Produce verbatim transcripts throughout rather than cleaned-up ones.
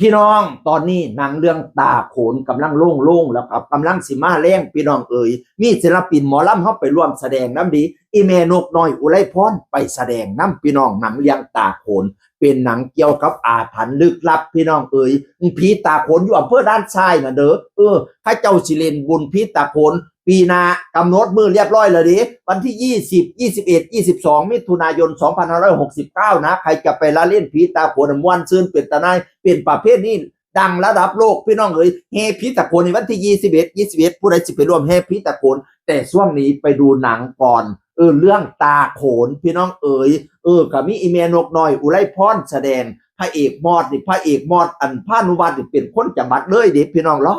พี่น้อง ตอนนี้หนังเรื่องตาโขนกำลังลงลงแล้วครับ กำลังสิมาแรง พี่น้องเอ๋ย มีศิลปินหมอลำเฮาไปร่วมแสดงนำดี อีแม่นกน้อยอุไรพรไปแสดงนำ พี่น้อง หนังเรื่องตาโขน เป็นหนังเกี่ยวกับอาถรรพ์ลึกลับ พี่น้องเอ๋ย ผีตาโขนอยู่อำเภอด่านซ้ายน่ะเด้อ เออ เขาเจ้าสิเล่นบุญผีตาโขน ปีหน้ากำหนดมื้อเรียบร้อยแล้วเด้ วันที่ยี่สิบ ยี่สิบเอ็ด ยี่สิบสอง มิถุนายน สองพันห้าร้อยหกสิบเก้า นะ ใครจะไปละเล่นผีตาโขน ม่วนซื่นเป็นตาหน่าย เป็นประเพณีดังระดับโลก พี่น้องเอ๋ย แห่ผีตาโขนในวันที่ยี่สิบเอ็ด ยี่สิบเอ็ด ผู้ใดสิไปร่วมแห่ผีตาโขน แต่ช่วงนี้ไปดูหนังก่อน เออ เรื่องตาโขน พี่น้องเอ๋ย เออ ก็มีอีแม่นกน้อยอุไรพรแสดง พระเอกมอดนี่ พระเอกมอด อัน พานุวัฒน์นี่เป็นคนจังหวัดเลยเด้ พี่น้อง หล่อ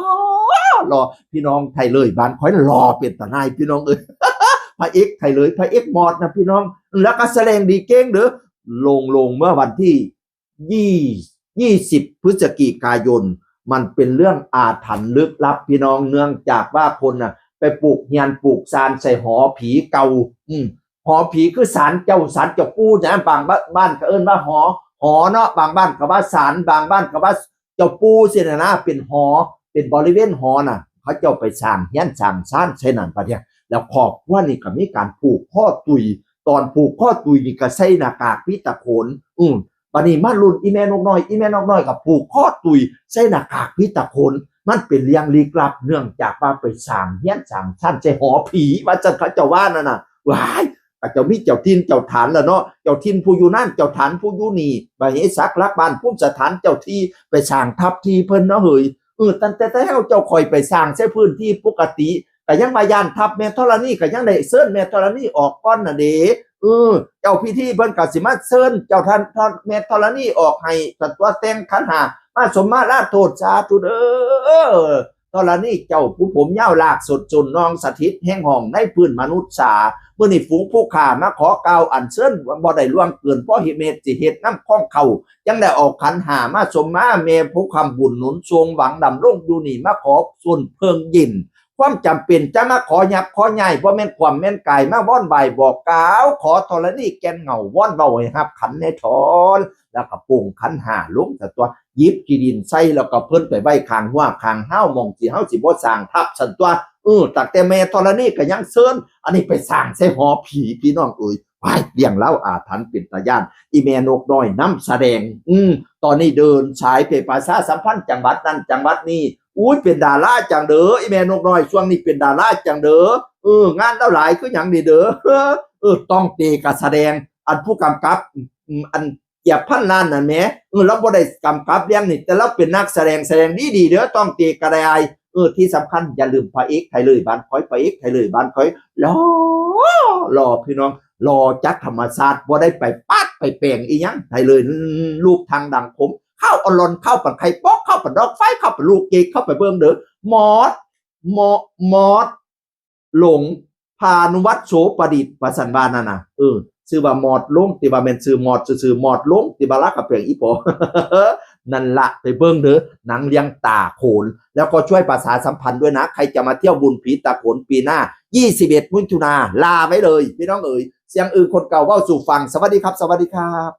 หล่อ พี่น้อง ไทยเลยบ้านคอยหล่อเป็นตาหน่าย พี่น้องเอ๋ย พระเอกไทยเลย พระเอกมอดนะ พี่น้อง แล้วก็แสดงดีเก่งเด้อ ลงลงเมื่อวันที่ ยี่ ยี่สิบ พฤศจิกายน มันเป็นเรื่องอาถรรพ์ลึกลับ พี่น้อง เนื่องจากว่าคนน่ะ ไปปลูกเฮียนปลูกซานใส่หอผีเก่า อืม หอผีคือศาลเจ้า ศาลเจ้าปู่นะ บางบ้าน บ้านก็เอิ้นว่าหอ หอเนาะ บางบ้านก็ว่าศาล บางบ้านก็ว่าเจ้าปู่สินะนะ เป็นหอ เป็นบริเวณหอน่ะ เขาเจ้าไปสร้างเฮียนสร้างซานใส่นั่นปะเนี่ย แล้วครอบครัวนี่ก็มีการผูกคอตุย ตอนผูกคอตุยนี่ก็ใส่หน้ากากผีตาโขน อืม บัดนี้มารุ่นอีแม่นกน้อย อีแม่นกน้อยก็ผูกคอตุย ใส่หน้ากากผีตาโขน มันเป็นเรื่องลี้ลับ เนื่องจากว่าไปสร้างเฮียนสร้างซานใส่หอผี ว่าซั่นเขาเจ้าว่านั่นน่ะ ว้าย ก็เจ้ามีเจ้าถิ่นเจ้าฐานแล้วเนาะ เจ้าถิ่นผู้อยู่นั่น เจ้าฐานผู้อยู่นี่ ไปให้สักหลักบ้านภูมิสถานเจ้าที่ ไปสร้างทับที่เพิ่นเนาะเฮ้ย เออ ตั้งแต่แต่เฮาเจ้าข่อยไปสร้างใส่พื้นที่ปกติ ก็ยังว่าย่านทับแม่ธรณี ก็ยังได้เชิญแม่ธรณีออกก่อนน่ะเด้ เออ เจ้าพิธีเพิ่นก็สิมาเชิญเจ้าท่าน ท่านแม่ธรณีออกให้ สันตัวแต่งขันห้า มาสมมาลาโทษสาธุเด้อ ธรณีเจ้าผู้ผมยาวลากสดจนนองสถิตแห่งห้องในพื้นมนุษย์สา มื้อนี้ฝูงผู้ข้ามาขอกล่าวอัญเชิญ บ่ได้ล่วงเกิน เพราะเหตุเมตสิเฮ็ดน้ำคองเข้า จังได้ออกขันห้ามาสมมา แม่ผู้ค้ำบุญหนุนทรงหวังดำรงอยู่นี่ มาขอส่วนเพิ่งยิน ความจำเป็นจะมาขอยับขอย้าย บ่แม่นความแม่นกาย มาว่อนไหวบอกกล่าว ขอธรณีแก่นเหงา ว่อนเว้าให้ฮับขันแน่ทอน แล้วก็ปรุงขันห้าลงแต่ตัว หยิบขี้ดินใส่ แล้วก็เพิ่นไปไว้ข้างหัวข้างห้าว หม่องที่เฮาสิบ่สร้างทับสันตัว เออ ตั้งแต่แม่ธรณีก็ยังเชิญ อันนี้ไปสร้างใส่หอผี พี่น้องเอ๋ย ไปเลี้ยงเล่าอาถรรพ์เป็นตาย่าน อีแม่นกน้อยนำแสดง อืม ตอนนี้เดินสายไปประชาสัมพันธ์จังหวัดนั่นจังหวัดนี้ อุ้ย เป็นดาราจังเด้อ อีแม่นกน้อย ช่วงนี้เป็นดาราจังเด้อ เออ งานเล่าหลายคือหยังนี่เด้อ เออ ต้องเตกะแสดง อันผู้กำกับ อืม อันเกียรติพันล้านนั่นแหม เออ เราบ่ได้กำกับเรื่องนี่ แต่เราเป็นนักแสดง แสดงดีดีเด้อ ต้องเตกะได้ เออ ที่สำคัญอย่าลืมพระเอกไทยเลยบ้านคอย พระเอกไทยเลยบ้านคอย หล่อ หล่อพี่น้อง หล่อจากธรรมชาติ บ่ได้ไปปาดไปแปลงอีหยัง ไทยเลย รูปทางดังคม เข้าอลอน เข้าปันไข่ป๊อก เข้าปันดอกไฟ เข้าปันลูกเกด เข้าไปเบิ่งเด้อ มอด มอ มอด หลง พานุวัฒน์โสประดิษฐ์ ว่าซั่นว่านั่นน่ะ เออ ชื่อว่ามอดหลง ที่ว่าแม่นชื่อมอดซื่อๆ มอดหลง ที่ว่าลากะเปียงอีปอ นั่นละ ไปเบิ่งเด้อ หนังเรื่องตาโขน แล้วก็ช่วยประชาสัมพันธ์ด้วยนะ ใครจะมาเที่ยวบุญผีตาโขนปีหน้า ยี่สิบเอ็ด มิถุนา ลาไว้เลย พี่น้องเอ๋ย เสียงอือคนเก่าเว้าสู่ฟัง สวัสดีครับ สวัสดีครับ